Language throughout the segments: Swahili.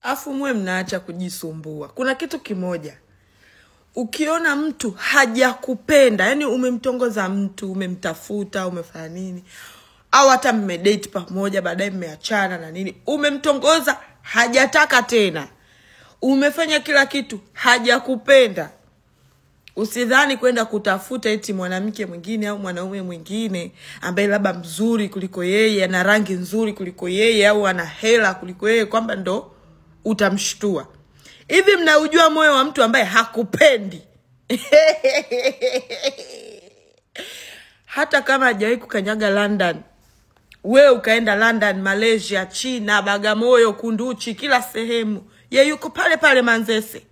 Afu mwe mnaacha kujisumbua. Kuna kitu kimoja. Ukiona mtu hajakupenda, yani umemtongoza mtu, umemtafuta, umefanya nini, au hata mmedate pamoja baadaye mmeachana na nini, umemtongoza hajataka tena, umefanya kila kitu hajakupenda, usidhani kwenda kutafuta eti mwanamke mwingine au mwanaume mwingine ambaye labda mzuri kuliko yeye, ana rangi nzuri kuliko yeye, au ana hela kuliko yeye, kwamba ndo utamshtua. Hivi mnaujua moyo wa mtu ambaye hakupendi? Hata kama hajawahi kukanyaga London, wewe ukaenda London, Malaysia, China, Bagamoyo, Kunduchi, kila sehemu, ye yuko pale pale Manzese.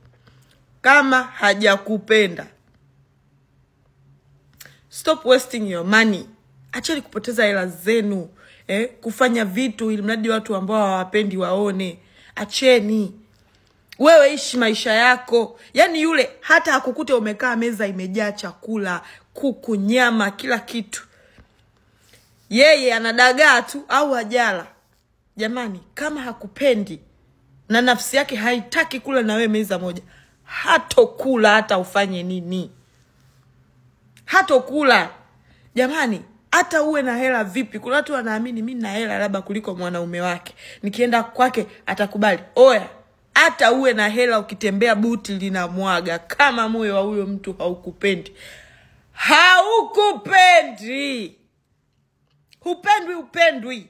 Kama hajakupenda, stop wasting your money. Acheni kupoteza hela zenu, kufanya vitu ili mradi watu ambao hawapendi waone. Acheni. Wewe ishi maisha yako. Yani yule hata akukute umekaa meza imejaa chakula, kuku, nyama, kila kitu, yeye anadagaa tu au hajala. Jamani, kama hakupendi na nafsi yake haitaki kula na wewe meza moja, hatokula hata ufanye nini. Hatokula. Jamani, hata uwe na hela vipi, kuna watu wanaamini mimi nina hela labda kuliko mwanaume wake, nikienda kwake atakubali. Oya, hata uwe na hela ukitembea buti linamwaga, kama moyo wa huyo mtu haukupendi, haukupendi. Hupendwi, upendwi.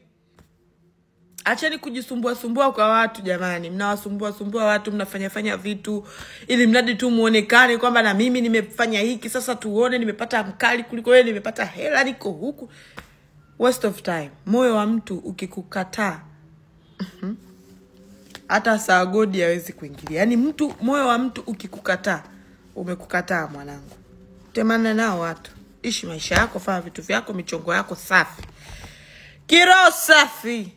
Acheni kujisumbua sumbua kwa watu jamani. Mnawasumbua sumbua watu, mnafanya fanya vitu ili mradi tu muonekane kwamba na mimi nimefanya hiki, sasa tuone nimepata mkali kuliko wewe, nimepata hela, niko huku. Waste of time. Moyo wa mtu ukikukataa, hata saa godi hawezi kuingilia. Yaani mtu, moyo wa mtu ukikukataa, umekukataa mwanangu. Temana nao watu. Ishi maisha yako, fanya vitu vyako, michongo yako safi. Kiroho safi.